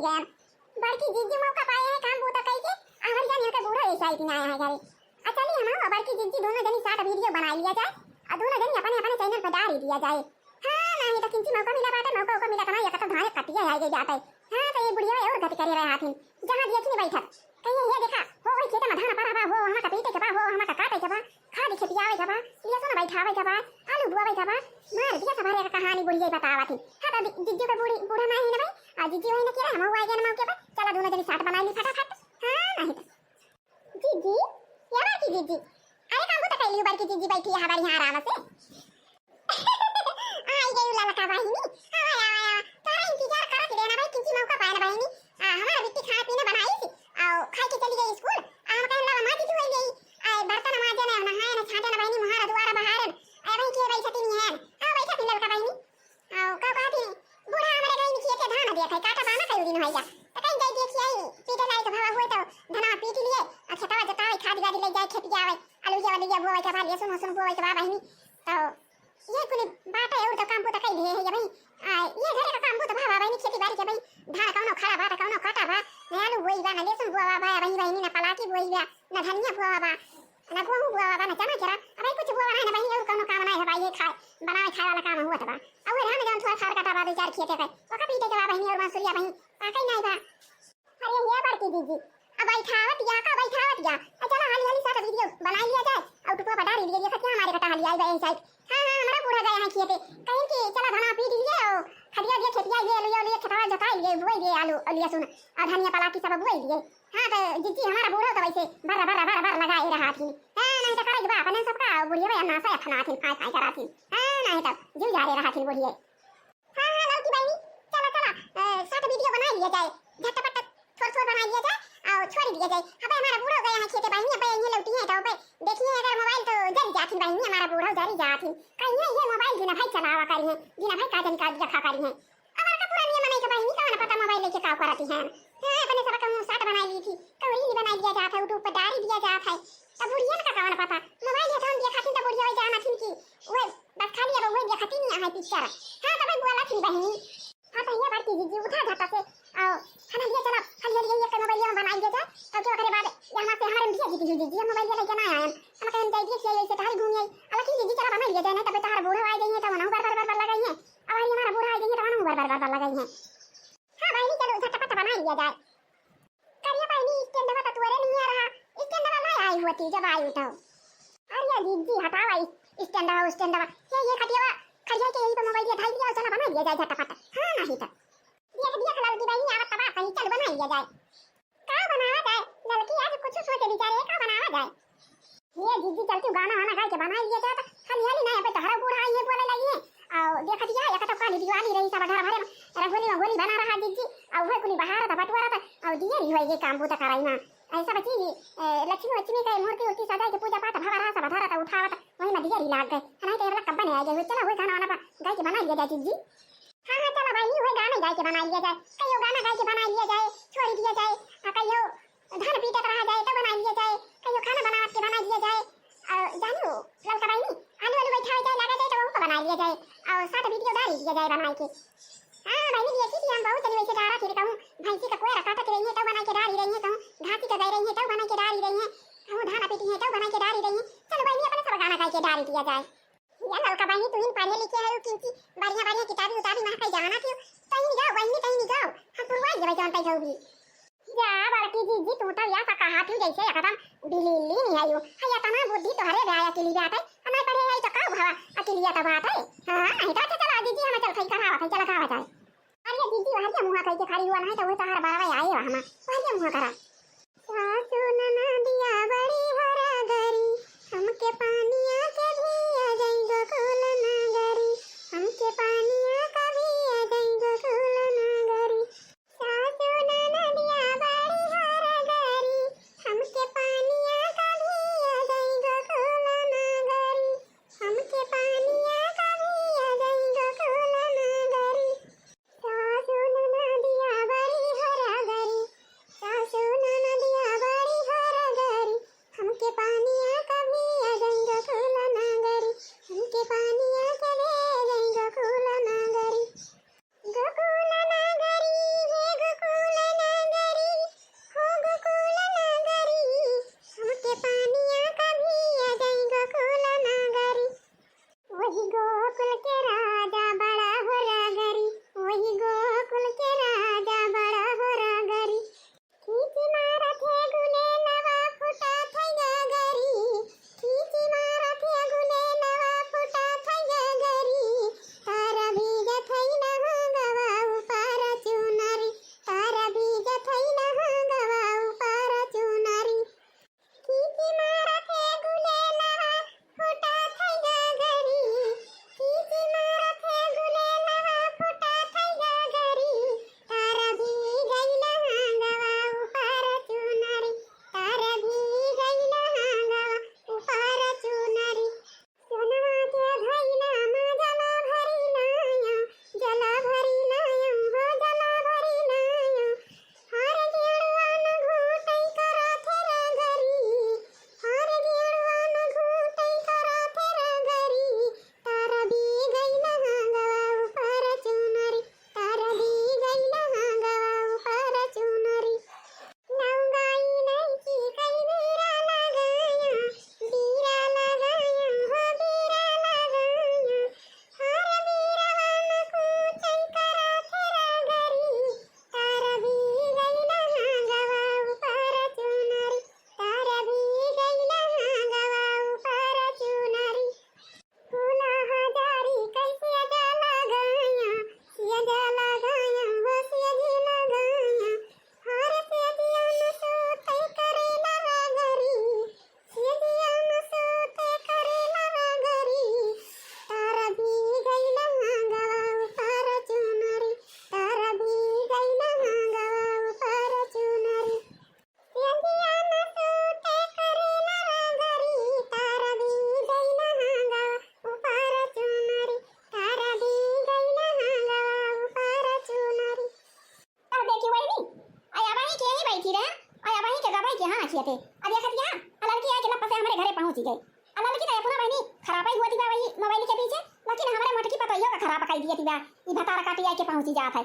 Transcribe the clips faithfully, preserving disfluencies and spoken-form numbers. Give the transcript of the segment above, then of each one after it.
गया। बड़की जिज्जी मौका पाए हैं काम बूता कई के, हमर जान यहाँ के बूढ़ा ऐसा ही पिनाया है घरे। आ चली हम और बड़की जिज्जी दोनों जनी साथ वीडियो बनाई लिया जाए और दोनों जनी अपने अपने चैनल पर डाल ही दिया जाए। हाँ, नहीं तो किंची मौका मिला बाटे, मौका उका मिला तो ना, ये तो धान कटिया आई गई जाते। हाँ, तो ये बुढ़िया और गति करे रहे हाथिन, जहाँ दिया थी बैठत। कहिए, "ये देखा, हो वही खेते में धान पड़ा बा, हो वहाँ का पीटे के बा, हो वहाँ का काटे के बा, खाद खिपियावे के बा, लहसुन बैठावे के बा, आलू बुआवे के बा।" मार दिया सब हरे कहानी बुढ़िया बतावत ही। हाँ, तो दि-, जिज्जी का बूढ़ी, बूढ़ा ना है ना भाई, आ जिज्जी वही ना किया, हम हुआ गया ना मौके पर, चला दोनों जनी साथ बनाई ली फटाफट। हाँ, नहीं तो। जिज्जी, या बड़की जिज्जी, अरे काम बूता कैली बड़की जिज्जी बैठी है हमारे यहाँ आराम से। आई गई ललका बहिनी, आवा, आवा, आवा। तोरा इंतजार करत रहे ना भाई, किंची मौका पाए ना बहिनी। आ, हमारा बिट्टी खाना पीना बनाई थी, आ, खाई के चली गई स्कूल। आ, हम कहन लगा माँ जी तू आई गई। आ, बर्तन माजे ना, नहाए ना, छाटे ना बहिनी, मुहारा दुआरा बहारन। आ, वही के बैठती नहीं है। हाँ, बैठती ललका बहिनी। आ, का कहती, बूढ़ा हमारे गई खेते धान देखे, काटा बाना कई दिन होइगा। तो कहीं जाई देखी आई, पीटे लाई तो भावा हुए तो धनवा पीट लिए, आ, खेतवा जोतावे, खाद गाद ले जाए, खेत जावे, अलुइया वलुइया बोवे के बा, लहसुन वसुन बोवे के बा बहिनी। तो ये कुल बात है, और तो काम बूता कई लिए है ये भाई। आ, ये घरे का काम बूता भावा बहिनी, खेती बाड़ी के भाई, धान कौनो खड़ा बा, तो कौनो काटा बा, न आलू बोई बा, न लहसुन बोआ बा, बहिनी, बहिनी, न पलाकी बोई बा, न धनिया बोआ बा, न गेहूं बोआ बा, न चना केरा, अब भाई कुछ बोआ नहीं ना बहिनी, और कौनो काम नहीं है भाई, ये खाए, बनावे खाए वाला काम हुआ था बा। अब वो धान जौन थोड़ा थार काटा बा, दो चार खेते पे, ओका पीटे के बा बहिनी, और मंसूरिया बहिनी, पाकई नहीं बा। अरे ये बड़की दीदी, अब बैठावत या का बैठावत या? आ चला हाली हाली साथ वीडियो बनाई लिया जाए और टुकवा पर डाल दिया जाए, सत्या हमारे कटा हाली आई बहन साइड। हाँ, हाँ, हमारा बूढ़ा गया है खेते, कहीं कि चला धना पीट लिए और खदिया दिए खेतिया लिए, लिए, लिए खेतवा जोताई लिए, बुआई लिए आलू, लहसुन और धनिया पलाकी सब बुआई लिए। हाँ, तो जिज्जी हमारा बूढ़ा तो वैसे भर, भर, भर, भर लगाए रहा थी। हाँ, नहीं तो करेगी बा, अपने सबका बुढ़िया भैया नासा अथना थी, फाय, फाय करा थी। हाँ, नहीं तो जीव जा रहे रहा थी बुढ़िया। हाँ, हाँ, ललकी बहिनी, चला, चला, अ, short video बनाई लिया जाए, झटपट थोड़, थोड़ बनाई लिया जाए और छोड़ दिया जाए। अबे हमारा बूढ़ा गया है खेते बहिनी, अबे ये लौटी है तो अबे देखिए अगर mobile तो जरी जात ही बहिनी, हमारा बूढ़ा जरी जात ही। कहिए ये mobile दिन भर चलावा करी है, दिन भर का जन का दिया खा करी है। हमारा का पुरानी मनाई के बहिनी, कौन पता mobile लेके का करती है। हाँ, अपने सब कहूँ short बनाई ली थी, कहूँ reel बनाई लिया जात है, YouTube पे डाल दिया जात है। तब बुढ़िया का कौन पता, mobile है तो हम देखा थी तो बुढ़िया वही जाना थी कि वह बस खाली अब वही देखती नहीं है picture। हाँ, तब बोला थी बहिनी। हाँ, तो ये बड़की जीजी उठा जाता से, आओ, खाना लिए चला, खाली लिए ये mobile में बनाई लिए जाए, तो क्यों करे बाद यहाँ से हमारे बिटिया जीजी, जीजी, हम mobile लेके ना आए, हम कहीं जाइए, ये ऐसे टहल घूम आई, अलग ही जीजी चला बना लिए जाए, नहीं तब तहार बूढ़ा आ जाइए, तो वहाँ बर, बर, बर, बर लगाई है, अब हमारा बूढ़ा आ जाइए, तो वहाँ बर, बर, बर, बर लगाई है। हाँ, बहिनी, चलो, झटपट बना लिया जाए। करिया बहिनी, स्टैंडवा तो तोरे नहीं आ रहा, स्टैंडवा ले आई होती जब आई तो। अरे जीजी, हटावा इस स्टैंडवा, स्टैंडवा। ये, ये खटियावा, खड़िया के यहीं पे mobile ये धर लिया, चला बना लिया जाए झटपट। हाँ, नहीं तो। देख, देख, ललकी बहिनी, आवत तबा सही, चल बना लिया जाए। का बनावा जाए? ललकी आज कुछ सोचे विचारे, का बनावा जाए? ये जीजी चलती गाना वाना गाय के बनाई लिए जात, हाली हाली ना, अबे तहरा बूढ़ा आई है बोले लगी है। और देख दिया, एक तो काली दिवाली रही, सब घर भरे में रंगोली वंगोली बना रहा जीजी, और वह कुली बहारत बटुआरत, और दिए रही हुई ये काम बूता कराई ना। ऐसा बची, ए, लक्ष्मी वक्ष्मी का मूर्ति उर्ति सजाई के पूजा पाठ भवा रहा, सब धरत उठावत, वही में दिए रही लाग गए। नहीं तो ये वाला कब बने आ गए, चलो वही गाना वाना गाय के बनाई लिए जाए जीजी। हाँ, हाँ, चलो बहिनी, वही गाना गाय के बनाई लिए जाए, कहियो गाना गाय के बनाई लिए जाए, छोड़ी दिया जाए, आ, कहियो धान पीटत रहा जाए, तो बनाई लिया जाए, कहियो खाना बनावत के बनाई लिया जाए। और जानू, ललका बहिनी, आलू, आलू बैठावे जाए, लगा जाए, तो वहू को बनाई लिया जाए। और साथ video डाल दिया जाए बनाई के। हाँ, बहिनी, देखी थी हम बहुत जनी वैसे डारा थी, कहूँ भैंसी का कोई रकाटा के रही है, तो बनाई के डाल ही रही है, कहूँ घासी का गई रही है, तो बनाई के डाल ही रही है, कहूँ धान पीटी है, तो बनाई के डाल ही रही है। चलो बहिनी, अपने सब गाना गाय के डाल दिया जाए। या ललका बहिनी, तू ही पढ़े लिखे है, किंची बढ़िया बढ़िया किताबी उताबी वहाँ कहीं जाना थी, कहीं नहीं जाओ बहिनी, कहीं नहीं जाओ, हम पुरवाई देवे जौन तई होगी। जा बड़की जीजी, तू तो या सा कहा थी जैसे एकदम बिल्ली नहीं है यू। है इतना बुद्धि तोहरे ब्याह अकेली बात है, हमारे पढ़े आई तो का भवा अकेलिया तो बात है। हाँ, नहीं तो अच्छा चला जीजी, हम चल खाई कहा था, चला कहा जाए। अरे जीजी, वहाँ के मुँह कही के खड़ी हुआ नहीं तो वो तोहर बरवा आए वहाँ, वहाँ के मुँह करा। सासु ननदिया बड़ी हरागरी, हमके पानिया के भिया जाई गोकुल नगरी, हमके पानिया के भिया जाई गोकुल नगरी। सासु ननदिया बड़ी हरागरी, हमके पानिया के भिया जाई गोकुल नगरी, हमके पानिया के भिया जाई गोकुल नगरी। सासु ननदिया बड़ी हरागरी, सासु खेते। अब देखत या, आ लड़की आइके लपसे हमरे घरे पहुँची गइ। आ लड़की त अपना बहिनी खरापइ होती बा वही मोबाइल के पीछे, लेकिन हमरे मोटकी पतोहियो का खराप कइ दियत बा। ई भतार काटी आइके पहुँची जात है।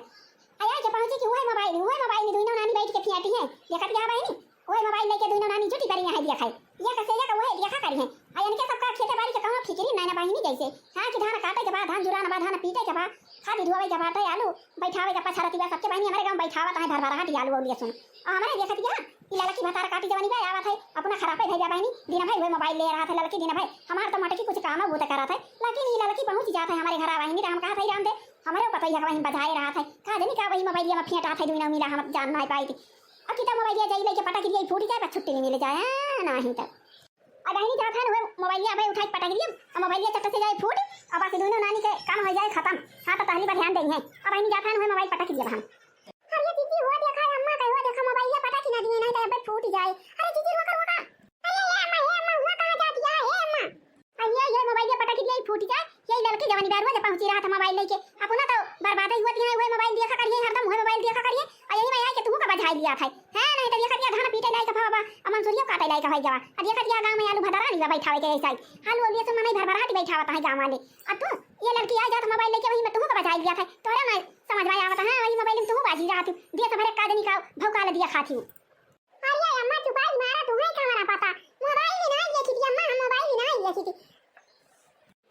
आ आइके पहुँची कि उहे मोबाइल, उहे मोबाइल में दुइनो नानी बैठ के फियाटी है। देखत या बहिनी, उहे मोबाइल लइके दुइनो नानी जुटी परी हैं देखइ। ये कसे ये का उहे देखा करी हैं। आ इनके सबका खेते बारी के कउनो फिकिरी नाहीं ना बहिनी जइसे। हाँ कि धान काटे के बा, धान जुरान बा, धान पीटे के बा, खादी धोवे के बाटे, आलू बैठावे के पछरती बा, सबके बहिनी हमरे गाँव बैठावत हैं भरभराहट आलू अउलिया सुन। आ हमरे देखत या, ई ललकी भतार काटी जवनी बा, आवत है, अपना खरापे भइया बहिनी, दिन भर उहे मोबाइल ले रहत है ललकी, दिन भर हमार तो मोटकी कुछ काम बूत करत है, लेकिन ई ललकी पहुँच जात है हमरे घरा बहिनी, त हम कहत है राम दे, हमरे पतोहिया का बहिन बजाए रहत है, का जनी का वही मोबाइलिया में फेंटात है, दुइनो मिला हम जान नाहीं पाइत। अब किता मोबाइलिया जाई लइके पटक दिया, फूट जाए, बस छुट्टी नाहीं मिले जाए, हाँ, नाहीं तो। अब बहिनी जात है ना, उहे मोबाइलिया अबे उठाइ के पटक दिया, अब मोबाइलिया चट्ट से जाए फूट, अब बस दुइनो नानी के काम होइ जाए खतम। हाँ, तो तहली पर ध्यान देइहैं। अब बहिनी जात है ना, उहे मोबाइल पटक दिया हम। अरे जीजी, हुआ देखा अम्मा का, हुआ देखा मोबाइलिया पटक ना दिए, नाहीं तो अबे फूट जाए। अरे जीजी, रुका, रुका। अरे ये अम्मा, ये अम्मा, हुआ कहाँ जात या, हे अम्मा? अरे ये मोबाइलिया पटक दिया, फूट जाए। ये ललकी जवनी बा, रोज पहुँची रहत है मोबाइल लइके। अपना तो बर्बाद ही होती है, उहे मोबाइल देखा करिए, हरदम उहे मोबाइल देखा करिए। आ यही में आइके तुहू का बजाइ लिया था। हैं, नाहीं तो देखत या धान पीटे लायक भवा बा, अब मंसूरियो काटे लायक होइ गवा। आ देखत या गाँव में आलू भदरा नहीं बा बैठावे के ऐसा ही। आलू अउलिया सुन मनई भरभराहट बैठावत है गाँव वाले। आ तू, ये ललकी आ जात मोबाइल लइके वही में तुहू का बजाइ लिया था। तोहरे ना समझ में आवत है, वही मोबाइल में तुहू बाजी रहत हूँ। देश भरे का जनी का भौकाल दिया खाती हूँ। अरे अम्मा चुपाई मारा, तुम्हें का हमारा पता। मोबाइल भी नाहीं देखी थी अम्मा, हम मोबाइल भी नाहीं देखी थी।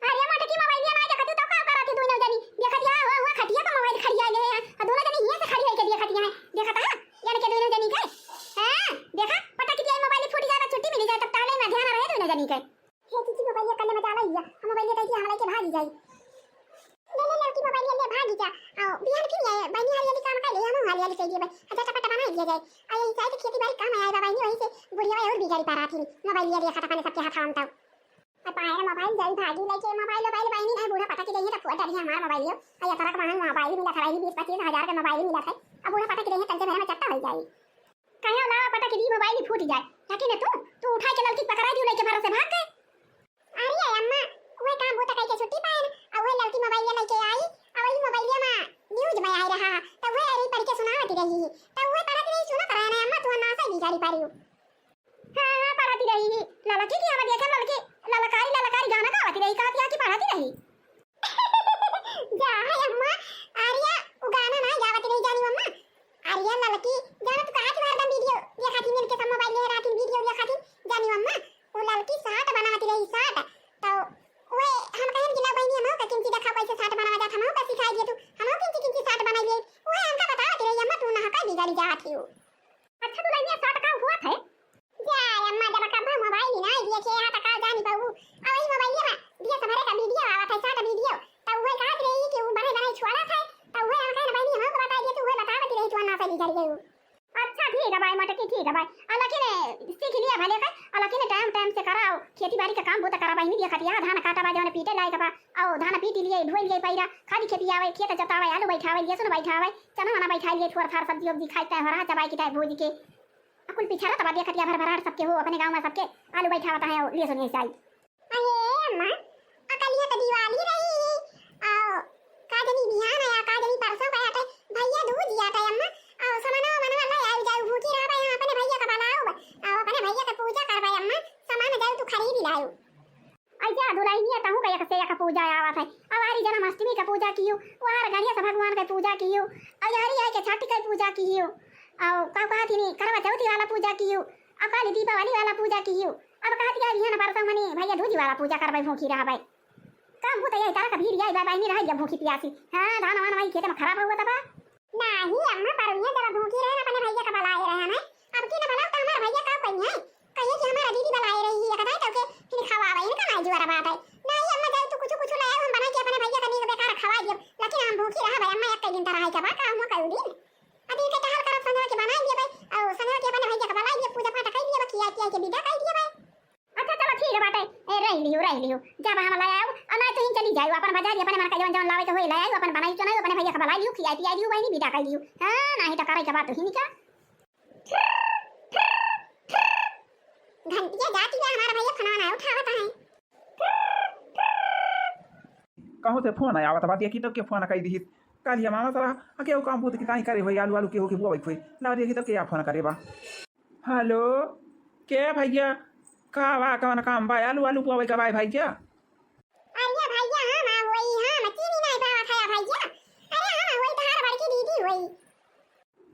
अरे मोटकी मोबाइलिया नाहीं देखत हूँ तो का करत ही दुइनो जनी? देखत या हुआ, हुआ खटिया पर मोबाइल खड़िया ले है। आ दुइनो जनी हियाँ से खड़ी होइके देखत या है। देखत है? यानी के दुइनो जनी के? हाँ, देखा, पटक दिया मोबाइल फूट जाए, छुट्टी मिली जाए, तब टहले में ध्यान रहे दुइनो जनी के। हे जीजी, मोबाइलिया कल्ले मजा आला हिया, हम मोबाइलिया दे दिया, हम लइके भागी जाई। ले, ले, लड़की मोबाइलिया ले भागी जा। आओ, बिहान फिर ये बहिनी हरियाली काम कर ले, हम हरियाली चाहिए भाई। अच्छा, चटपट बना दिया जाए। आ, यही चाहिए खेती बाड़ी काम आए बा बहिनी, वही से बुढ़िया और बिगाड़ी पा रहा थी। मोबाइलिया लिया खाता पाने सबके हाथ हम तो। अब आए रे मोबाइल, जाई भागी लइके मोबाइल, मोबाइल बहिनी नहीं, बूढ़ा पटक दिया तो फोड़ डाली हमार मोबाइलियो। आ, ये तरह का महंग मोबाइल मिला था, बीस पच्चीस हजार का मोबाइल मिला था। अब बूढ़ा पटक दिया, तल से घर में चट्टा हो जाई। कहे लावा पटक दी मोबाइल ही फूट जाए। लेकिन तू, तू उठाइके ललकी पकड़ाइ दियो, लइके भरोसे भाग गए। अरे अम्मा, उहे काम बूता कइके छुट्टी पाए न, आ उहे ललकी मोबाइल लइके आई, आ वही मोबाइलिया में न्यूज में आए रहा, त उहे अरे पढ़ के सुनावत रही, त उहे पढ़त रही, सुनत रहे ना अम्मा, तू ना सही गाड़ी पारी। हाँ, हाँ, पढ़त रही, ललकी की आवाज देखे, ललकी, ललकारी, ललकारी गाना गावत रही, कहत या कि पढ़त रही। जा है अम्मा, आर्या उ गाना ना गावत रही जानी अम्मा। आर्या ललकी, जाना तू कहा थी हरदम वीडियो देखा थी, मिलके सब मोबाइल ले रहा थी, वीडियो देखा थी जानी अम्मा। उ ललकी साट बनावत रही, साट। तो वे हम कहन कि ला बहिनी, हमहू का किंची देखा कैसे साट बनावा जात, हमहू का सिखाई दिए तू, हमहू किंची किंची साट बनाई ले। वे हमका बतावत रही अम्मा, तू ना का बिगाड़ी जात ही। अच्छा दुलहिनिया, साट का हुआ थे? जा अम्मा, जब कब मोबाइल ही ना दिए थे, यहाँ तक का जानी पाऊ। आ वही मोबाइल में दिया तुम्हारे का वीडियो आवा था, साट वीडियो। तब वही कहत रही कि वो बने बने छोड़ा था, तब वही हम कहने बहिनी हमको बता दिए, तू वही बतावत रही, तू ना से निकल गई। अच्छा ठीक है भाई मोटकी, ठीक है भाई। आ लेकिन सीख लिया भले का, आ लेकिन टाइम टाइम से कराओ, खेती बाड़ी का काम बहुत करा बहिनी, देखत या धान काटा बा, जौन पीटे लायक बा, आओ धान पीट लिए, ढोई लिए पैरा, खाली खेती आवे, खेत जोतावे, आलू बैठावे, लहसुन बैठावे, चना वना बैठा लिए, थोड़ा थार सब्जी उब्जी खाए, तय हो रहा चबाई की तय भूज के। आ कुल पिछड़ा तबा देखत या भर भराट सबके हो, अपने गाँव में सबके आलू बैठावत है, ले सुनिए साई। अरे अम्मा, अकलिया तो दिवाली रही, आ का जनी बिहान आया, का जनी परसों का आटे, भैया दूज आटे अम्मा, आ समनो मनवा ले आयु जायु, भूखी रहबे यहाँ, अपने भैया का बुलाओ, आ अपने भैया का पूजा करबे अम्मा, सामान जायु तू खरीद लायु। अइजा दुलहिनिया, तहूँ का एक से एक पूजा आवत है। अवारी जन्माष्टमी का पूजा कियो, वार गणेश भगवान का पूजा कियो, अउ यारी आए के छठ का पूजा कियो, अउ का कहत हिनी करवा चौथी वाला पूजा कियो, अउ काली दीपावली वाला पूजा कियो। अब कहत या बिहान परसों मनी भैया दूज वाला पूजा करबे, भूखी रहबे। काम होता यही तारा का भीड़ आई बा, बाई नहीं रह गया भूखी प्यासी। हाँ, धान वान वही खेत में खराब हुआ तबा। नाही अम्मा, परुनिया जरा भूखी रहे ना, अपने भैया का बुलाए रहे ना। अब की ना बुलाओ तो हमारे भैया का कही है, कहिए कि हमारा दीदी बुलाए रही है, कदाई तो के फिर खवावे, इनका ना जुआरा बात है। नाही अम्मा, जाए तू कुछ कुछ ले आओ, हम बना के अपने भैया का नीक बेकार खवा दियो, लेकिन हम भूखी रहा भाई अम्मा, एक दिन तरह है क्या बात, हम कई दिन अभी के टहल करब, संगवा के बनाई दिए भाई, और संगवा के अपने भैया का बुलाई दिए, पूजा पाठ कई दिए, खिया पिया के विदा कई दिए भाई। अच्छा चलो ठीक है बाटे, ए रह लियो, रह लियो, जब हम ले आओ, और ना तो ही चली जाओ, अपन बाजार अपने मन का जवन जवन लावे के होई ले आओ, अपन बनाई चुनाई अपने भैया का बुलाई लियो, खिया पिया लियो, वही विदा कई लियो। हाँ, नहीं तो करे के बात तो ही निका। घंटिया जाती है, हमारा भैया फोन ना उठावत है। कहूँ से फोन आवत बा, देखी तब के फोन कई दिहिस। कालिया मामा सरा, आ केहू काम बूत की ताई करे होई, आलू, आलू केहू के बुआई होई। लाओ देखी तब के या फोन करे बा। हेलो, के भइया, का बा, कवन काम बा? आलू, आलू पुआवे का बा भइया? अरे भइया, हम आ होई, हम चीनी नाहीं पावत है भइया। अरे हम होई, तोहार बड़की दीदी होई।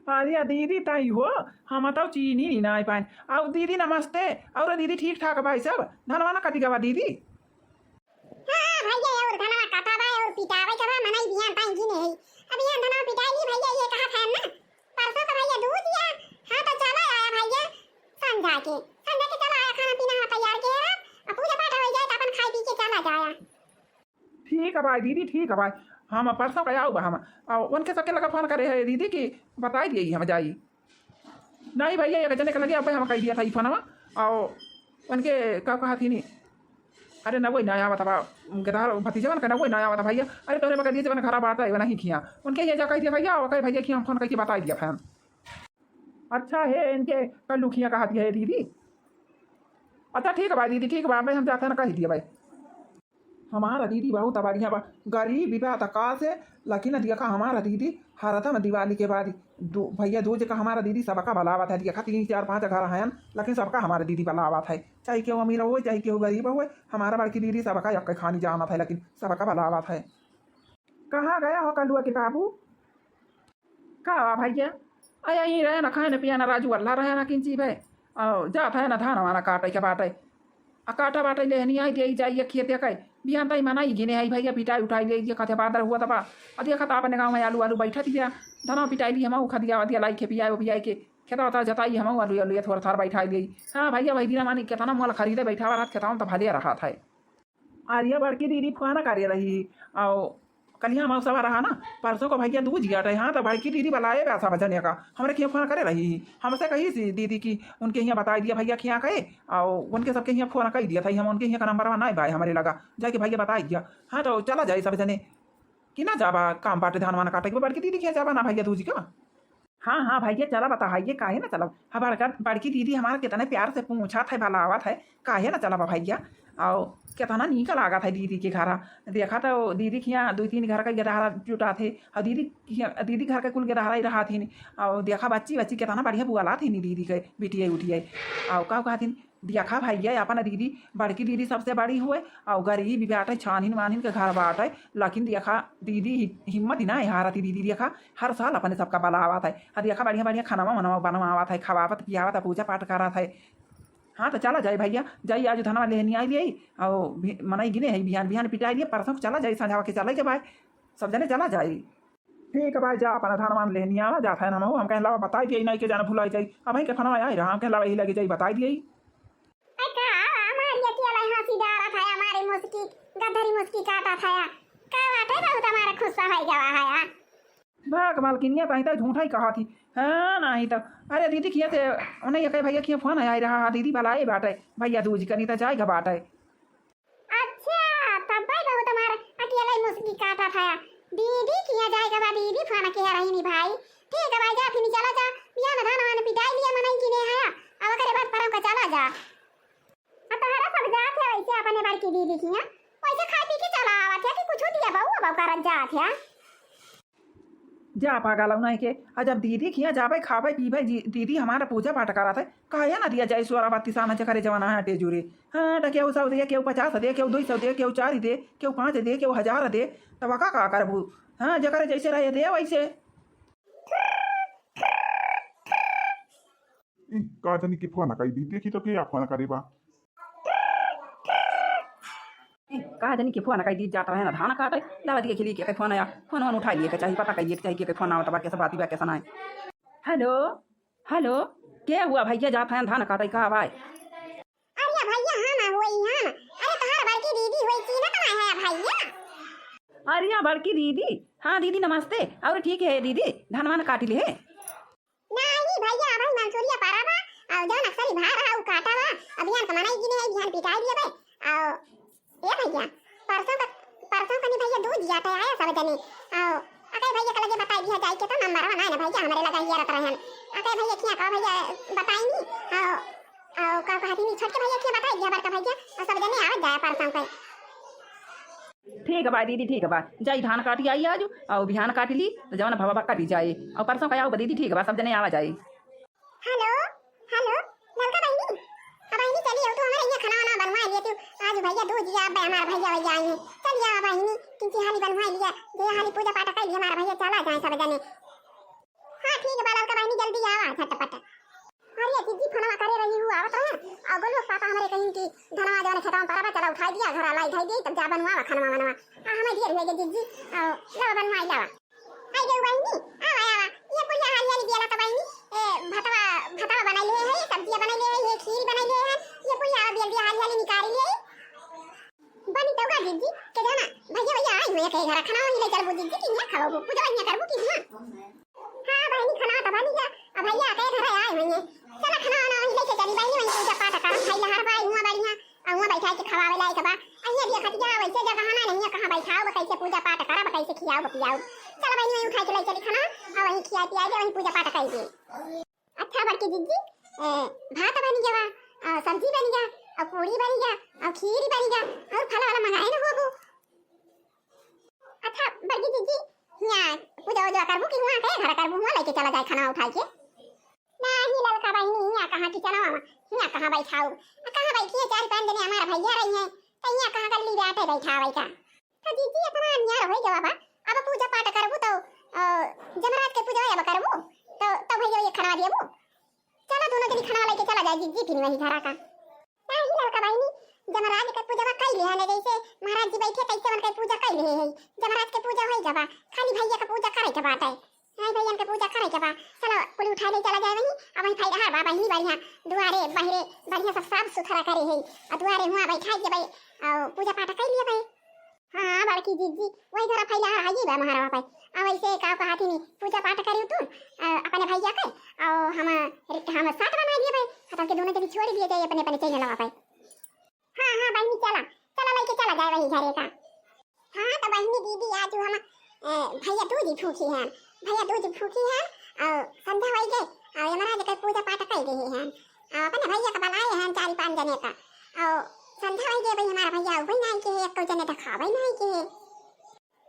अरे दीदी ताई हो, हम तो चीनी नाहीं पाइन। अउ दीदी नमस्ते। अउर दीदी ठीक ठाक बाई सब? धनवा ना कटी गवा दीदी? हाँ भइया, अउर धनवा कटा बा, अउर पिटावे के बा, मनई बिहान ताई गिने है। अब बिहान धनवा पिटाई ली भइया, ये कहा था ना, परसों का भइया दूज या। हाँ तो चला आया भइया, संझा के, संझा के चला आया, खाना पीना हाँ तैयार के है, अब पूजा पाठ हो जाए तो अपन खाई पी के चला जाया। ठीक है भाई दीदी, ठीक है भाई, हम परसों का आऊ बा हम। अउ उनके सबके लगा फोन करे है दीदी कि बताई दिए हम जाई। नहीं भइया, एक जने के लगे अबे हम कह दिया था ई फोनवा। अउ उनके का कहा थी नी, अरे न वही ना आवत बा, गेदार भतीजवन का न वही ना आवत भइया। अरे तोरे बगल ये जवन घरा बाटा है, नहीं खिया, उनके ये जा कह दिया भइया, ओके भइया कि हम फोन करके बताई दिया था। अच्छा है, इनके कल्लू खिया कहा दिया है दीदी। अच्छा ठीक बा दीदी, ठीक बा, अबे हम जाते हैं ना कह दिया भाई। हमारा दीदी बहुत बढ़िया बा, गरीब बा त का से, लेकिन देखा हमारा दीदी हरदम दिवाली के बाद दू, भइया दूज का हमारा दीदी सबका भलावत है। देखा तीन चार पाँच घर हैं, लेकिन सबका हमारा दीदी भलावत है, चाहे केहू अमीर होए चाहे केहू गरीब होए, हमारा बड़की दीदी सबका एक खानी जानत है, लेकिन सबका भलावत है। कहाँ गया हो कलुआ के बाबू? का बा भइया? अरे यहीं रहे ना, खाए ना पिए ना, राजू अल्लाह रहे ना किंची भाई। अउ जात है ना धान वाना काटे के बाटे। आ काटा बाटे लेहनी आई दे जाइए खेते के। बिहान ताई मनाई गिने आई भइया, पिटाई उठाई ले ये कथे बादर हुआ तबा। आ देखा त अपने गाँव में आलू आलू बैठा दिया। धनवा पिटाई ली हम खदिया वदिया लाई के पियाए पियाए के। खेतवा था जताई हम आलू आलू ये थोड़ा थार बैठाई ली। हाँ भइया, वही दिना मानी केतना मोल खरीदे बैठावा रहत खेतवा में त भले रहत है। अरे बड़की दीदी फोन करे रही, अउ कलिया मौसवा रहा ना, परसों को भइया दूज गया रहे, हाँ, तो बड़की दीदी बुलाए बा सब जने का, हमरे किया फोन करे रही, हमसे कही सी दीदी कि उनके यहाँ बताई दिया भइया किया कहे, अउ उनके सबके यहाँ फोन कर दिया था, हम उनके यहाँ का नंबर नहीं बाए हमरे लगा, जाके भइया बताई दिया, हाँ, तो चला जाए सब जने, कि ना जाबा काम बाटे धान वान काटे के, बड़की दीदी किया जाबा ना भइया दूज का। हाँ, हाँ, भइया, चला बता, भइया, काहे ना चलब? हाँ, बड़का, बड़की दीदी हमार कितने प्यार से पूछत है, बुलावत है, काहे ना चलब, भइया? अउ कितना नीक लागत है दीदी के घरा। देखा तो दीदी के यहाँ दुइ तीन घर का गेदहरा जुटात है, अउ दीदी के यहाँ, दीदी घर के कुल गेदहरा ही रहत हिन। अउ देखा बच्ची, बच्ची कितना बढ़िया बुआलात हिन दीदी के बिटिया उटिया। अउ का कहत हिन, देखा भइया, अपन दीदी, बड़की दीदी सबसे बड़ी हुए, अउ गरीब बाटे, छानिन वानिन के घर बाटे, लेकिन देखा दीदी हि-, हिम्मत ही ना हारती दीदी, देखा हर साल अपने सबका बुलावत है। आ देखा बढ़िया बढ़िया खानवा मनवा बनवावत है, खवावत पियावत है, पूजा पाठ करत है। हाँ, तो चला जाए भइया, जाई आज धनवा लेहनी आई लियाई, अउ भी-, मनई गिने है, बिहान बिहान पिटाई लिए, परसों को चला जाए, संझावा के चला के बाय, सब जने चला जाए। ठीक है भाई, जा अपना धनवा लेहनी आवा, जा फैन हम, हम कहला बताई दिए, नहीं के जाना भुलाई जाई, अब के फनवा आई रहा, हम कहला यही लगे जाई, बताई दिए। अरे का, हमारी अकेला हंसी डारा था, हमारी मुस्की, गदरी मुस्की काटा था, का बाटे बहुत हमारा खुस्सा है गवा है। भाग मालकिनिया, ताही तो झूठा ही कहा थी। हाँ, नहीं तो। अरे दीदी किया से, उन्हें ये कहे भइया किया फोन आया रहा, हाँ, दीदी बुलाए बाटे, भइया दूज कनी तो जाएगा बाटे। अच्छा, तब भाई बहुत हमार अकेला ही मुस्की काटा था। दीदी किया जाएगा बा, दीदी फोन किया रही नहीं भाई। ठीक है भाई, जा फिर चला जा, बिहान धान वान पिटाई लिया मनई की ने हया, अब करे बाद परम का चला जा। अब तोहरा सब जात है वैसे अपने बड़की दीदी किया, वैसे खाए पी के चला आवत है कि कुछ दिया बहू अब करत जात है। जा पागल, उन्हें के, आ जब दीदी किया जाबे, खाबे, पीबे, जी-, दीदी हमारा पूजा पाठ करत है, काहे ना दिया जाए सोरा बत्तीस आना जकरे जवाना है टेजूरे। हाँ, तो केहू सौ दे, केहू पचास दे, केहू दुई सौ दे, केहू चार दे, केहू पाँच दे, केहू हजार दे, तब का, का करबू? हाँ, जकरे जैसे रहे दे वैसे। ई, का जानी के फोन कई दी, देखी तो के फोन करे बा। ई, का जानी के फोन कई दी, जात रहे ना धान काटे, दवा दिए खिली के फोन आया, फोन वोन उठा लिए के चाही, पता कइए के चाही के फोन आवत बा, कैसे बात बा, कैसे ना। हेलो, हेलो, के हुआ भइया, जात है धान काटे का आवाज? अरे भइया, हम होई हम। अरे तोहार बड़की दीदी होई, चीन्हत ना है भइया? अरे बड़की दीदी, हाँ दीदी नमस्ते। और ठीक है दीदी, धान वान काट ले है? नहीं भइया, अबही मंसूरिया पारा बा, और जौन अक्सरी भार रहा, उ काटा बा, अभियान का मनई गिने है, बिहान पिटाई दिए बे। और ए भइया, परसों का, परसों कनी भइया दूज जाते आया सब जने, और अकई भइया के लगे बताई दिया जाई के तो नंबर बनाए ना भइया, हमरे लगा हियरत रहन। अकई भइया किया का भइया बताई नी, और, और का कहती नी, छोटके भइया किया बताई दिया, बड़का भइया, और सब जने आवत जाए परसों के। ठीक बा दीदी, ठीक बा, जाई धान काटी आई आज, और बिहान काटी ली, तो जवन भवा कटी जाए, और परसों का आओ दीदी, ठीक बा, सब जने आवा जाए। हेलो, हेलो, ललका बहिनी, भैया दूज आवा, हमार भैया भैया आई हैं। चल आवा बहिनी, किंची हाली बनवाई लिया, जे हाली पूजा पाठ कइ लिया, हमार भैया चला जाए सब जने। हाँ ठीक बा ललका बहिनी, जल्दी आवा झटपट। अरे जिज्जी फोनवा करे रही हूँ, आवत रहे। और गोलू पापा हमरे कहीं कि धनवा जौन खेतवा पर बा, चला उठाई दिया, घर लाई धाई दी, तब जा बनवावा खनवा मनवा। आ हमें देर होइ गए जिज्जी, और लावा बनवाई लावा। आई गई बहिनी, आवा आवा, ये पुड़िया हाली हाली दियाला तो बहिनी, ए भतवा, भतवा बनाई ले है, सब्जिया बनाई ले है, ये खीर बनाई ले है, ये पुड़िया आवा जल्दी हाली हाली निकाली ले। बनी तौका जिज्जी, के जाना, भैया भैया आई हुए के घर खाना वहीं ले चलबू जिज्जी, कि यहाँ खाओ, पूजा वहीं करबू कि यहाँ? हाँ बहिनी, खाना तो बनी गया, अब भैया के घर आए हुए हैं, चला खाना वाना वहीं लेके चली बहिनी, वहीं पूजा पाठ करब, खाई लहर भाई हुआ बढ़िया, आ हुआ बैठा के खवावे लायक बा, अहिया दिया खतिया वैसे जगह ना नहीं है, कहाँ बैठाओ, कैसे पूजा पाठ करब, कैसे खियाओ पियाओ, चला बहिनी वहीं उठा के ले चली खाना, और वहीं खिया पिया के वहीं पूजा पाठ कर दे। अच्छा बड़की जिज्जी, ए, भात बन गवा, आ, सब्जी बन गया, और पूड़ी बन गया, और खीर बन गया, और फल वाला मंगाए ना होबू। अच्छा बड़की जिज्जी, हियाँ पूजा उजा करबू कि हुआँ के घर करबू, हुआँ लेके चला जाए खाना उठाई के? नाही ललका बहिनी, हियाँ कहाँ किचनवा में, हियाँ कहाँ बैठाऊ? आ कहाँ बैठी है, चार पाँच जने हमार भैया रही हैं, तो हियाँ कहाँ गल्ली बाटे बैठावे का? तो जिज्जी इतना अन्याय होइ गवा बा, अब पूजा पाठ करबू तो, अ, जमरात के पूजा अब करबू, तो, तो भैया ये खाना देबू। चला दोनों जनी खाना लेके चला जाए जिज्जी, फिर वही घरा का। नाही ललका बहिनी, जमरात के पूजा कई लिहे हैं, जैसे महाराज जी बैठे तैसे उनके पूजा कई लिहे हैं। जमरात के पूजा होइ गवा, खाली भैया का पूजा करे के बाटे। नाही भैया के पूजा करे के बा, चला कुल उठा ले चला जाए वहीं, अब वहीं फैलहार बा बहिनी बढ़िया, दुआरे बहरे बढ़िया सब साफ सुथरा करे है, और दुआरे हुआ बैठा के भाई, और पूजा पाठ कर लिया भाई। हाँ बड़की जिज्जी, वही घर फैलहार आई बा महाराज पे, और वैसे का कहा थी पूजा पाठ करियो तू, अ, अपने भैया के, और हम, हम साथ बना दिए भाई, खतम के दोनों जनी छोड़ दिए जाए अपने अपने चैनल पे। हाँ हाँ बहिनी चला, चला लेके चला जाए वही घरे का। हाँ तो बहिनी दीदी आज हम, ए, भैया दूज फूकी हैं, भैया दूज फूकी हैं, और संध्या वही गए, और यमराज के पूजा पाठ कर रहे हैं, और अपने भैया का बुलाए हैं चार पाँच जने का, और संध्या वही गए भाई हमारा भैया वही नहीं के है, एक जने दिखावे नहीं के है।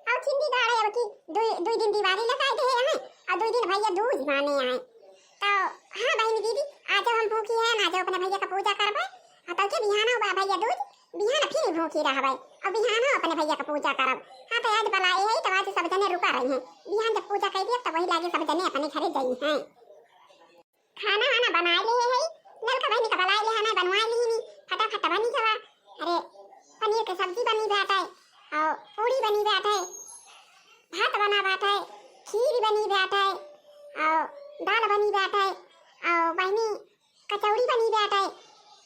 और छिंदी गाड़े अब की दुई, दुई दिन दिवाली लगा दे हैं, और दुई दिन भैया दूज माने आए। तो हाँ बहिनी दीदी, आज हम भूखी हैं, आज अपने भैया का पूजा करबे। और तब के बिहान हो बा भैया दूज, बिहान फिर भूखी रहबे। और बिहान हो अपने भैया का पूजा करब। हाँ तो आज बुलाए है तो आज सब जने रुका रही हैं। बिहान जब पूजा कर दिया तो वही लागे सब जने अपने घरे जाई हैं। खाना वाना बनाए ले है, ललका बहिनी का बनाए ले है, बनवाए ली नी, फटाफट बनी जावा। अरे पनीर के सब्जी बनी बाटे, और पूड़ी बनी बाटे, भात बना बाटे, खीर बनी बाटे, और दाल बनी बाटे, और बहिनी कचौड़ी बनी बाटे।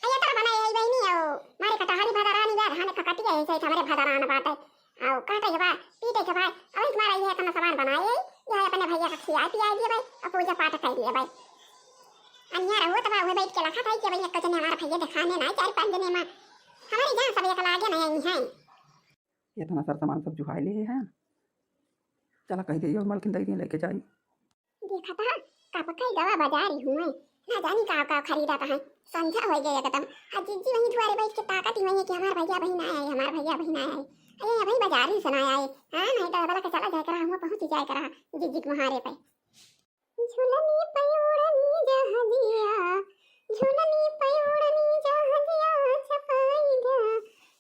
अरे तर बनाए है बहिनी, और मारे कटहरी भदरानी बा, धान ककटिया है, से हमारे भदरान बाटे। आओ, काटे के बा, पीटे के बा, और तुम्हारा ये इतना सामान बनाए, ये अपने भैया का खिया पिया दिए भाई, और पूजा पाठ कर दिए भाई। अन्यार हुआ तब वह बैठ के लखा था कि भाई, एक जने हमारा भैया दिखाने ना, चार पाँच जने माँ, हमारे जहाँ सब एक लागे ना आई हैं। इतना सर सामान सब जुहाई ले हैं, चला कह दे, और मलकिन दे दिए लेके जाई। देखत हा, कब कई गवा बाजारी हुए, ना जानी का का खरीदत हैं। संझा होइ गए एकदम। आ जिज्जी वहीं दुआरे बैठ के ताकत ही वहीं कि हमार भैया बहिन आए, हमार भैया बहिन आए। अरे अभी बाजारी से ना आए। हाँ, नहीं तो बला के चला जाए करा, हम पहुँच जाए करा जिज्जी के मुहारे पे। झुलनी पयोड़नी जहाजिया, झुलनी पयोड़नी जहाजिया छपाई द्या,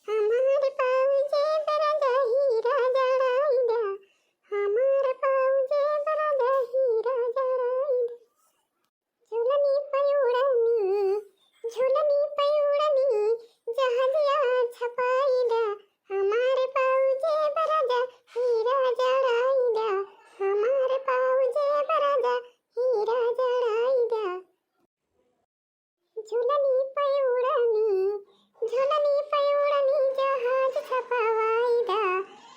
हमार पाउजे बरजा हीरा जड़ाई द्या, हमार पाउजे बरजा हीरा जड़ाई द्या। झुलनी पयोड़नी, झुलनी पयोड़नी, जहाजिया छपाई द्या, हमार पाउजे बरजा हीरा जड़ाई द्या, हमार पाउजे बरजा हीरा जड़ाई द्या। झुलनी पयोड़नी, झुलनी पयोड़नी, जहाज छपवाई द्या,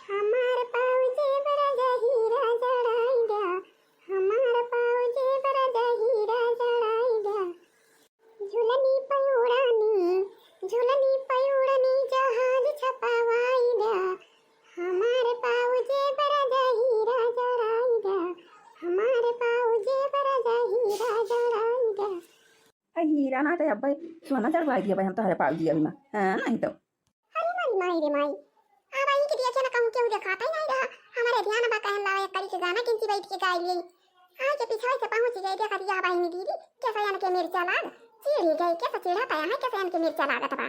हमार पाउजे बरजा हीरा जड़ाई द्या, हमार पाउजे बरजा हीरा जड़ाई द्या। झुलनी पयोड़नी, झुलनी पयोड़नी, जहाज छपवाई द्या, हमार पाउजे बरजा हीरा जड़ाई द्या, हमार पाउजे बरजा हीरा जड़ाई द्या। आ हीरा ना तो अब्बे सोना जड़वाई दिया भाई हम तोहरे पाउजी अभी माँ। हाँ, नहीं तो। अरे मारी माई रे माई, अब आई के दिया ना कहूँ केहू देखाता ही नहीं रहा। हमारे ध्यान बा कहन लावा एक करी के गाना किंची बैठ के गाई ले। आई के पिछाई से पहुँच गई, देखा दिया बहिनी दीदी, कैसे अन के मिर्चा लाग, चिढ़ी गई, कैसे चिढ़ा पाया है, कैसे अन के मिर्चा लागत बा।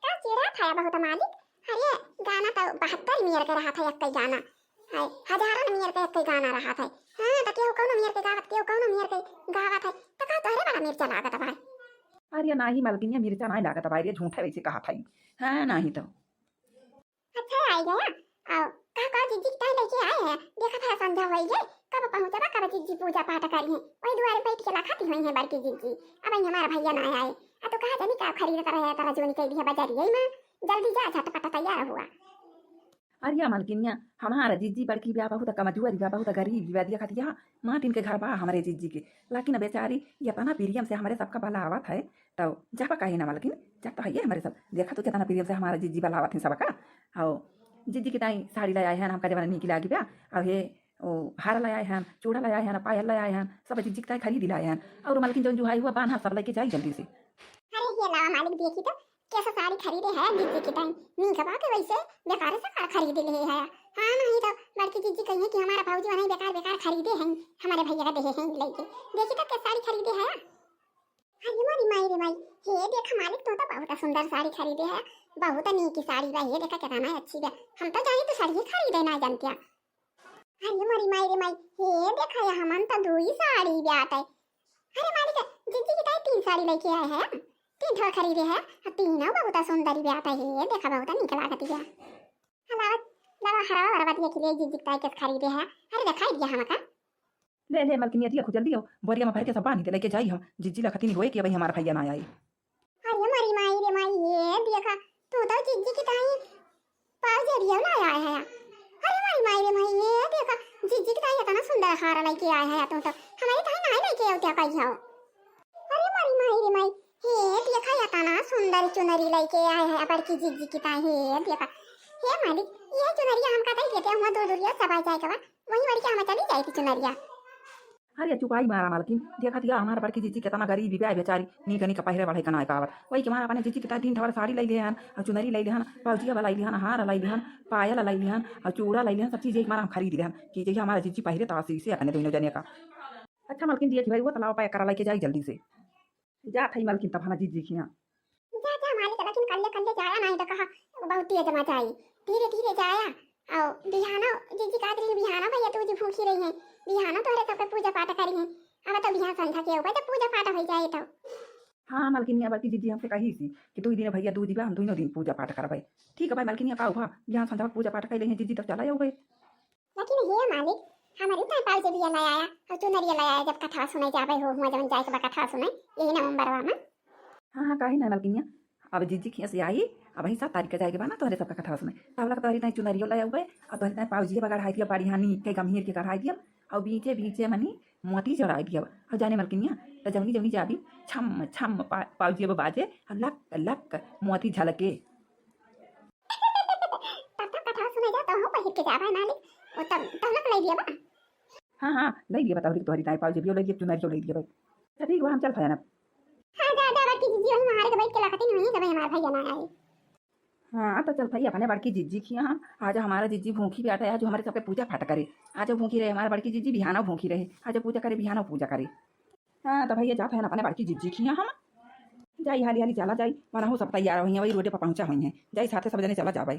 का चिढ़ा था बहुत मालिक। अरे, गाना तो बहत्तर मियर के रहा था, एक गाना है, हजारन मियर के एक गाना रहा था। हाँ, तो केहू कौनो मियर के गावत, केहू कौनो मियर के गावत है, तो का तोहरे बड़ा मिर्चा लागत बा? अरे नाही मलकिनिया, मिर्चा नाही लागत बा रे, झूठे वैसे कहा था। हाँ, नाही तो। अच्छा, आई गया। आओ, का, का जिज्जी के ताई लेके आए हैं? देखा था संझा होई गई, कब पहुँचबा, कब जिज्जी पूजा पाठ करी हैं। वही दुआरे बैठ के लखाती हुई हैं बड़की जिज्जी। अब हमारा भैया ना आए। आ तो कहा जानी का खरीद कर रहे, तारा जोनी कह दिया बजरिया में। जल्दी जा, झटपट तैयार हुआ। अरे मलकिनिया, हमारा जिज्जी बड़की बा, बहुत कमजोरी बा, बहुत गरीब बा, देखा दिया, माटिन के घर बा हमरे जिज्जी के। लेकिन बेचारी इतना प्रेम से हमरे सबका बलावत है, तो जाबा काहे ना मलकिन, जब तो है ये हमरे सब। देखा तो कितना प्रेम से हमारा जिज्जी बलावत है सबका। आओ, जिज्जी के ताई साड़ी ले आए हैं, हमका जवाना नीक लागी बा। अब हे, ओ, हार ले आए हैं, चूड़ा ले आए हैं, पायल ले आए हैं, सब जिज्जी के ताई खरीद लाए हैं। और मलकिन जौन जुहाई हुआ बान्हा सब लेके जाई जल्दी से। अरे ये लावा मालिक, देखी तो कैसा साड़ी खरीदे है जिज्जी के ताई। नीक बा के वैसे बेकार से का खरीद ले है। हाँ, नहीं तो बड़की जिज्जी कहिए कि हमारा भौजी वही बेकार बेकार खरीदे हैं, हमारे भैया का देहे हैं लेके। देखी तो कैसा साड़ी खरीदे है। अरे मोरी माई रे माई, हे देखा मालिक, तू तो बहुत सुंदर साड़ी खरीदे है, बहुत नीक साड़ी बा। हे देखा कितना अच्छी बा। हम तो जानी तू साड़ी खरीदे ना जानतिया। अरे मोरी माई रे माई, हे देखा ये हमन तो दुई साड़ी बाटे। अरे मालिक, जिज्जी की ताई तीन साड़ी लेके आए हैं, तीन ठो खरीदे है, और तीनों बहुत सुंदर बाटे। हे देखा बहुत नीक लागत है। हलावा, लावा हरावा वरवा दिया के लिए जिज्जी की ताई के खरीदे है। अरे दिखाई दिया हमका। ले, ले, मलकिनिया, दिया, जल्दी आओ, बोरिया में भर के सब बांध के लेके जाई हम। जिज्जी लखतिन होए कि अबही हमार भैया ना आई। अरे मोरी माई रे माई, ये देखा, तू तो जिज्जी की ताई पाउजेबियो लाया है। अरे मोरी माई रे माई, ये देखा, जिज्जी की ताई इतना सुंदर हार लेके आए है, तू तो हमारी ताई ना लेके आओ क्या कही हो। अरे मोरी माई रे माई, हे देखा, इतना सुंदर चुनरी लेके आए है बड़की जिज्जी की ताई। हे देखा, हे मालिक, ये चुनरिया हमका दे देते, हुआ दूर दूरिया सब आ जाए के बाद, वही बड़की हम चली जाए थी चुनरिया। अरे चुपाई मारा मालकिन, देखा दिया हमार बड़की जिज्जी कितना गरीब बा बेचारी, नीक नीक पहिरे बढ़े कनाए पावत। वही के मारा अपने जिज्जी के ताई तीन ठवर साड़ी लाई लिहन, और चुनरी लाई लिहन, पाउजिया लाई लिहन, हार लाई लिहन, पायल लाई लिहन, और चूड़ा लाई लिहन, सब चीज एक मारा हम खरीद लिहन कि जैसे हमारा जिज्जी पहिरे तो आशीष से अपने दोनों जने का। अच्छा मलकिन, दिया कि भाई वो तलाव पैक करा लेके जाई जल्दी से। जात हई मलकिन तब हमार जिज्जी खिया। जा, जा मालिक, लेकिन कल्ले कल्ले जाया, नाहीं तो कहा बहुत तेज मजा आई। धीरे धीरे जाया। और बिहानो जिज्जी का दिन बिहानो भैया तू जी भूखी रही है, बिहानो तोहरे सबके पूजा पाठ करी है। अब तो बिहान संझा के होगा जब पूजा पाठ हो जाए तो। हाँ मलकिनिया, बड़की जिज्जी हमसे कही सी कि दू दिन भैया दू जी बा, हम दोनों दिन पूजा पाठ करबे। ठीक है भाई मलकिनिया, का हुआ, बिहान संझा पूजा पाठ कर ले हैं जिज्जी, तब चला जाओगे। लेकिन हे मालिक, हमारी तो पाउजेबिया ले आया और चुनरिया ले आया, जब कथा सुने जाबे हो, हुआ जवन जाए के बा कथा सुने, यही नवंबरवा में। हाँ, हाँ, काहे ना मलकिनिया, अब जिज्जी खिया से आई, अब ही सात तारीख के जाए के बा ना तोहरे सबका कथा सुने, तब लग तोहरी ताई चुनरियो ले आउबे, और तोहरी ताई पाउजिया बगढ़ाई दिया, बढ़िया नीक के गम्हीर के कढ़ाई दिया, और बीचे बीचे मनी मोती जड़ाई दिया। और जाने मलकिनिया, तो जौनी जौनी जाबी, छम छम पा-, पाउजिया बाजे, और लक लक मोती झलके। तब तक कथा सुने जा, तोहू पहिर के जाबे मालिक। ओ तब, तब ना लाई दिया बा। हाँ, हाँ, लाई दिया बा, तोहरी, तोहरी ताई पाउजेबियो लाई दिया, चुनरियो लाई दिया बा। अच्छा, ठीक बा, हम चल भया ना। हाँ, जा, जा, बड़की जिज्जी वही महारे के बैठ के लखतिन हुई, जब हमार भैया ना आए। हाँ, तो चल भैया, अपने बड़की जिज्जी खिया हम। आज हमारा जिज्जी भूखी बैठा है, आज हमारे सबके पूजा पाठ करे। आज भूखी रहे हमारा बड़की जिज्जी, बिहाना भूखी रहे। आज पूजा करे, बिहाना पूजा करे। हाँ, तो भैया जात है ना अपने बड़की जिज्जी खिया हम। जाई हाली हाली चला जाई, वरना हो सब तैयार हुई हैं, वही रोडे पर पहुँचा हुई हैं। जाई साथे सब जने चला जाबे।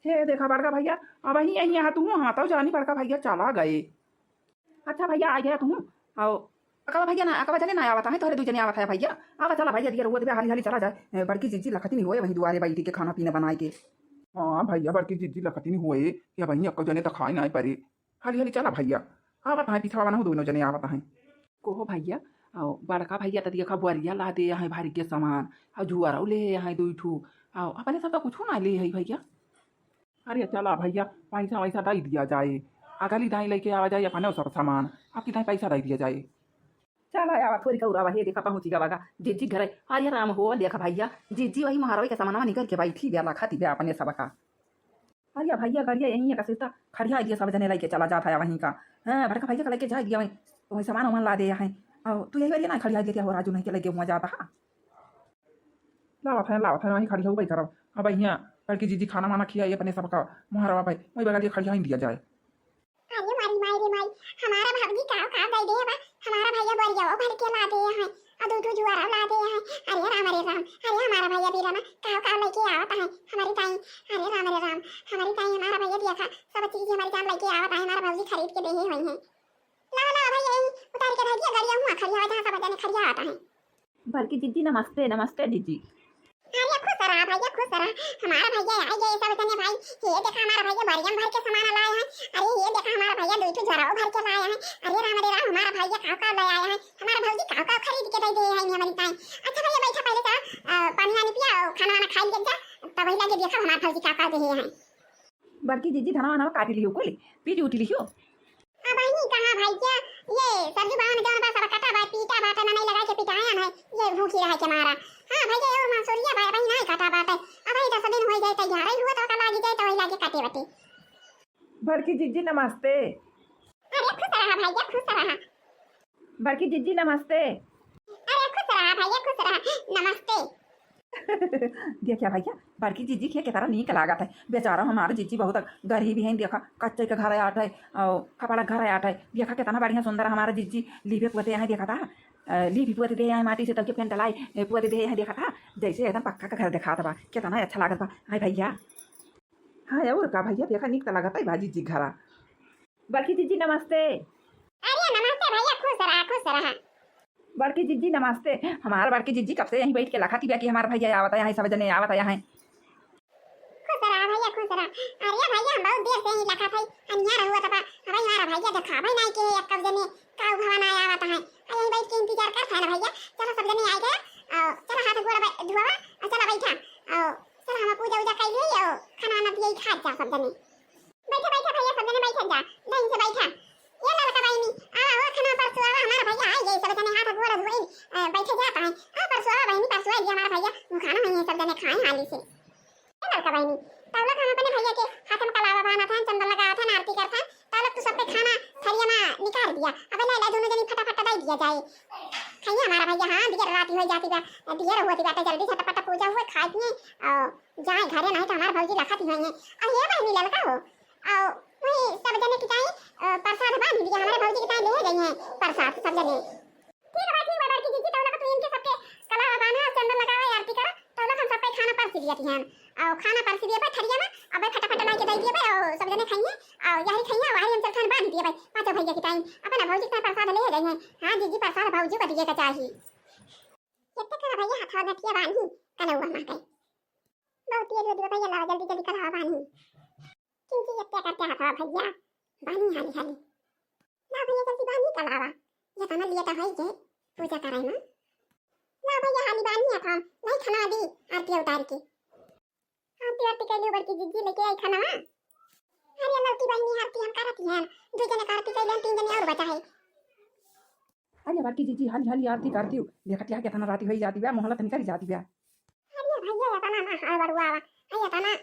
हे देखा बड़का भैया, अबही यहीं यहाँ तू, हाँ तो जानी बड़का भैया चला गए। अच्छा भैया आ गया तू, आओ। अकबा भैया ना, अकबा जने ना आवत है, तोहरे दू जने आवत है भैया। आवा चला भैया, दिया रहुआ देबे, हाली हाली चला जाए। ए, बड़की जिज्जी लखतिन होए वहीं दुआरे बैठी के खाना पीना बनाए के। हाँ भैया, बड़की जिज्जी लखतिन होए कि वहीं अक्को जने तो खाए ना परे। हाली हाली चला भैया, आवत हैं, पिछवा ना हो, दोनों जने आवत हैं। कोहो भैया, आओ, बड़का भैया तो देखा बोरिया ला दे हैं भारी के सामान, और जुआरौ ले हैं दुई ठू, आओ, अपने सब तो कुछ ना ले है भैया। अरे चला भैया, पैसा वैसा दे दिया जाए, अगली दाई लेके आवा जाए अपने सब सामान, आपकी दाई पैसा दे दिया जाए। चला आवा थोरी कौरा, हे देखा पहुँची गवा गा जिज्जी घरे। अरे राम हो, देखा भैया, जिज्जी वही महारवे के सामानवा निकल के बैठी बे, लखती बे अपने सबका। अरे भैया, गाड़िया यहीं है, कसेता खड़िया दिया, सब जने लेके चला जात है वहीं का। हाँ, बड़का भैया का लेके जाए दिया वहीं, वहीं सामान वामान ला दे हैं। और तू यही गाड़िया ना खड़िया दिया हो राजू, नहीं के लेके हुआ जाता है। लावत है, लावत है, वहीं खड़ी हो गई करब। अब यहाँ बड़की जिज्जी खाना वाना खिया, ये अपने सबका मुहरवा भाई, वही बगल ये खड़िया ही दिया जाए। अरे मारी माई रे माई, हमारा भौजी का का दे दे बा, हमारा भैया बोरिया भर के ला दे हैं, और दू दू जुआरा ला दे हैं। अरे राम, अरे राम, अरे हमारा भैया बीरा ना का का ले के आवत है हमारी ताई। अरे राम रे राम, हमारी ताई हमारा भैया देखा, सब चीज हमारी जान लेके आवत है, हमारा भौजी खरीद के देहे हुई है। लावा, लावा भैया, यही उतार के धर दिया, गड़िया हुआ खड़ी हवा, जहाँ सब जने खड़िया आता है। बड़की जिज्जी नमस्ते, नमस्ते जिज्जी। अरे खुश रहा भैया, खुश रहा। हमारा भैया आ गए सब जने भाई। ये देखा हमारा भैया बोरिया में भर के सामान लाए हैं। अरे ये देखा हमारा भैया दो ठो झोराओ भर के लाए हैं। अरे राम रे राम, हमारा भैया काव काव ले आए हैं। हमारा भौजी काव काव खरीद के दे दिए हैं हमारी ताई। अच्छा भैया बैठा, पहले चला, अ, पानी वानी पिया और खाना वाना खाई ले जा, तब वही लगे देखा हमारा भौजी काव काव दे हैं। बड़की जिज्जी धनवा वनवा काट लियो कुल, पीट उठ लियो। अब बहिनी कहाँ भैया, ये सरजू बाबा ने जौन बा सब कटा बा, पीटा बाटे, ना नहीं लगा के पिटायन है, ये भूखी रहे के मारा। हाँ भैया, और मंसूरिया भाई, भाई नहीं कटा बाटे। अब भाई दस दिन हो जाए तैयार है, हुआ तो का लागी जाए तो वही लागे काटे बटे। बड़की जिज्जी नमस्ते। अरे खुश रहा भैया, खुश रहा। बड़की जिज्जी नमस्ते। अरे खुश रहा भैया, खुश रहा, नमस्ते। देखिया भैया, बड़की जिज्जी के केतना नीक लागत है। बेचारा हमार जिज्जी बहुत गरीब है। देखा, कच्चे के घर आट है, और खपड़ा घर आट है। देखा, केतना बढ़िया सुंदर हमार जिज्जी लीपे पोते है। देखा था, अ, लीपे पोते दे है माटी से, तब के पेंट लाई, ए, पोते दे है। देखा था, जैसे एकदम पक्का का घर देखात बा। केतना अच्छा लागत बा। हाय भैया। हाँ, और का भैया, देखा, नीक त लागत है बा जिज्जी घरा। बड़की जिज्जी नमस्ते। अरे नमस्ते भैया, खुश रहा, खुश रहा। बड़की जिज्जी नमस्ते। हमार बड़की जिज्जी कब से यहीं बैठ के लखत बिया कि हमार भैया आवत है, सब जने आवत है। खुश रहा भैया, खुश रहा। अरे भैया, हम बहुत देर से यहीं लखत है, अनिया रहुआ तबा, अब हमारा भैया देखावे नहीं के एक कब जने का उघवा ना आवत है। आ यहीं बैठ के इंतजार करत है ना भैया। चला सब जने आ गया, और चला हाथ गोड़ बै-, धुआवा, और चला बैठा, और चला हम पूजा उजा कर लिए, और खाना वाना दिए खा जा सब जने। बैठा, बैठा भैया, सब जने बैठा जा, लाइन से बैठा। ये ललका बहिनी, आवा, आवा, खाना परसो, आवा, हमारा भैया आ गए, सब जने हाथ गोड़ धोई, अ, बैठे जाता है। आ, परसो, आवा बहिनी, परसो आ गया हमारा भैया, वो खाना नहीं है, सब जने खाए हाली से। ये ललका बहिनी, तौला हम अपने भैया के हाथ में कलावा बांधा था, चंदन लगा था, आरती करता, तौला तू सब पे खाना थरिया में निकाल दिया। अब ले, ले, दोनों जनी फटाफट दे दिया जाए। खाइए हमारा भैया, हाँ, दिया रात हो जाती बा, दिया होती बाटे, जल्दी झटपट पूजा हुए, खाए पिए, और जाए घरे, नहीं तो हमार भौजी लखत ही होइए। और ये बहिनी ललका हो, और वही सब जने के ताई, अ, प्रसाद बांध दिया, हमारे भौजी के ताई ले गई हैं प्रसाद सब जने। ठीक बा, ठीक बा, बड़की जिज्जी, तौला का तू इनके सबके कला बांधा, चंदन लगावा, आरती करा, तौला हम सबके खाना परस दिया थी हम। और खाना परस दिया बा थरिया में, अब फटाफट ला के दे दिया बा, और सब जने खाइए, और यही खाइए, वही हम सब खाना बांध दिया बा, पाँचों भैया के ताई। अपना भौजी के ताई प्रसाद ले गई हैं। हाँ जिज्जी, प्रसाद भौजी को दिए का चाहिए। एत्ते करा भैया हथवा गठिया बान्ही, कलौआ माँ के। बहुत तेज हो दिया भैया, लावा जल्दी जल्दी कलौआ बान्ही। किंची एत्ते करके हथवा भैया, बान्ही हाली हाली। लावा भैया जल्दी बान्ही कलौआ। ये तना लिए तो है जे पूजा करे ना। लावा भैया हाली बान्ही हथवा, नहीं खाना दी आरती उतार के। आरती आरती कैली बड़की जिज्जी लेके आई खाना। अरे लड़की बहिनी आरती हम करत ही हैं, दो जने का आरती कैले, तीन जने और बचा है। अरे बड़की जिज्जी, हाली हाली आरती कर दियो। देखत यहाँ केतना राती होई जाती बा, मोहलत निकल जाती बा। अरे भैया, एतना ना हड़बड़ुआ बा। अरे एतना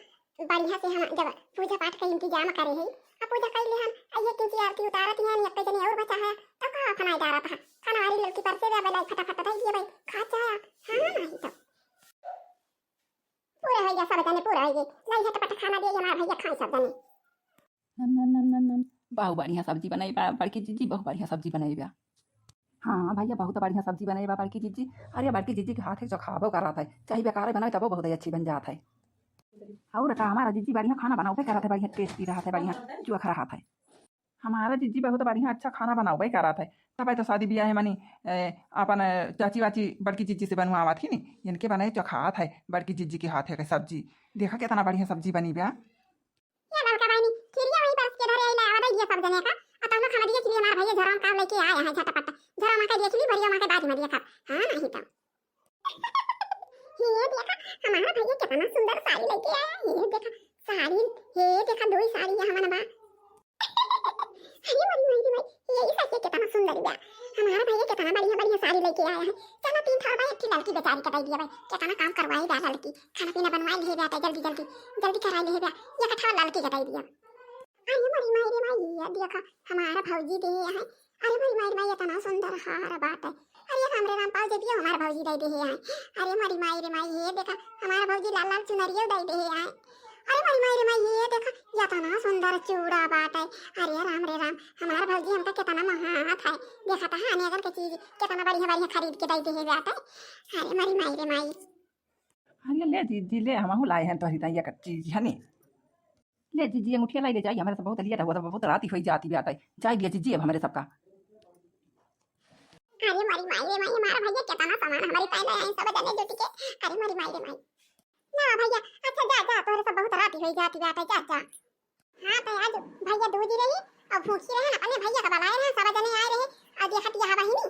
बढ़िया से हम जब पूजा पाठ का इंतजाम करे है, अब पूजा कर ले हम, अये किंची आरती उतारत ही हैं, एक जने और बचा है, तो का अपना इजारत है। खाना वाली लड़की पर से बे, बेलाई फटाफट दे दिए भाई, खा जाया। हाँ, नहीं तो। पूरा हो गया सब जने, पूरा हो गए। लाई झटपट खाना दिए हमारा भैया खाए सब जने। नम, नम, नम, नम, नम। बहुत बढ़िया सब्जी बनाई बा बड़की जिज्जी, बहुत बढ़िया सब्जी बनाई बा। हाँ भैया, बहुत बढ़िया सब्जी बनाई बा बड़की जिज्जी। अरे बड़की जिज्जी के हाथ है चोखाबो करत है, चाहे बेकार बनावे तबो बहुत ही अच्छी बन जात है। और का हमारा जिज्जी बढ़िया खाना बनावे करत है, बढ़िया टेस्टी रहत है, बढ़िया चोखा रहत है। हमारा जिज्जी बहुत बढ़िया अच्छा खाना बनावे करत है। तब तो शादी ब्याह है मनी, ए, अपन, ए, चाची वाची बड़की जिज्जी से बनवावत ही नी, इनके बनाए चोखात है बड़की जिज्जी के हाथ है के सब्जी। देखा कितना बढ़िया सब्जी बनी बा। या ललका बहिनी, खिरिया वहीं परस के धरे आइला, आवा दे ये सब जने का। आ तौला खाना दिए खिरिया, हमार भैया झोरा में का लेके आया है झटपट। झोरा में का देख ली, भरिया में का दादी मरिया का। हाँ, नहीं तो। ये देखा, हमारा भैया कितना सुंदर साड़ी लेके आया है। ये देखा, साड़ी, ये देखा, दो ही साड़ी है हमारा बा। अरे मोरी माई रे माई, ये ही सही कितना सुंदर बा। हमारा भैया कितना बढ़िया बढ़िया साड़ी लेके आया है। चलो तीन ठो भाई, एक ठो लड़की बेचारी के दे दिया भाई, कितना काम करवाई बा लड़की, खाना पीना बनवाई ले बा, जल्दी जल्दी, जल्दी कराई ले बा, ये कठा लड़की के दे दिया। अरे मोरी माई रे माई, ये देखा हमारा भौजी दे है। अरे मोरी माई रे माई, इतना सुंदर हार बाटे। अरे राम रे राम, पाँव जे दियो हमार भौजी दे दे है। अरे मोरी माई रे माई, ये देखा हमार भौजी लाल लाल चुनरियो दे दे है। अरे मोरी माई रे माई, ये देखा इतना सुंदर चूड़ा बाटे। अरे राम रे राम, हमार भौजी हमका कितना महात है। देखा था हाने अगर के चीज कितना बढ़िया बढ़िया खरीद के दे दे है बाटे। अरे मोरी माई रे माई। अरे ले जीजी, ले, हमहू लाए हैं तोहरी ताईं एक चीज, है नी? ले जीजी, अंगूठिया लाई ले जाई, हमरे सब बहुत लेट हुआ, बहुत राती होई जाती बाटे। जाई ले जीजी, अब हमरे सबका। अरे मोरी माई रे माई, हमार भैया केतना सामान हमरे ताईं ले आए सब जने जुट के। अरे मोरी माई रे माई। ना भैया, अच्छा जा, जा, तोहरे सब बहुत राती होई जाती बाटे, जा, जा। हाँ, तो आज भैया दूजी रही और भूखी रहे ना, अपने भैया का बुलाए रहे, सब जने आए रहे। और देखत यहाँ बहिनी,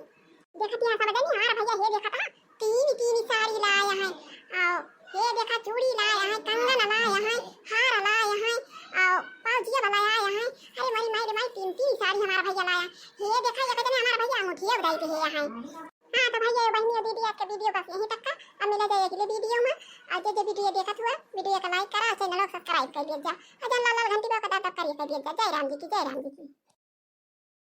देखत यहाँ सब जने, हमार भैया हे देखत हा, तीन, तीन साड़ी लाया है। और हे देखा, चूड़ी लाया है, कंगन लाया है, हार लाया है, और पाउजिया वाला लाया है। अरे मोरी माई रे माई, तीन, तीन साड़ी हमार भैया लाया। हे देखा, एक जने हमार भैया अंगूठिया उठाई के हे है। हाँ, तो भैया, बहिनी और दीदी, आज के वीडियो बस यहीं तक का। अब मिला जाए अगले वीडियो में। और जे जे वीडियो देखत हुआ, वीडियो का लाइक करा और चैनल को सब्सक्राइब कर दिया जा। और जन लाल लाल घंटी को दब दब करिए कर दिया जा। जय राम जी की, जय राम जी की।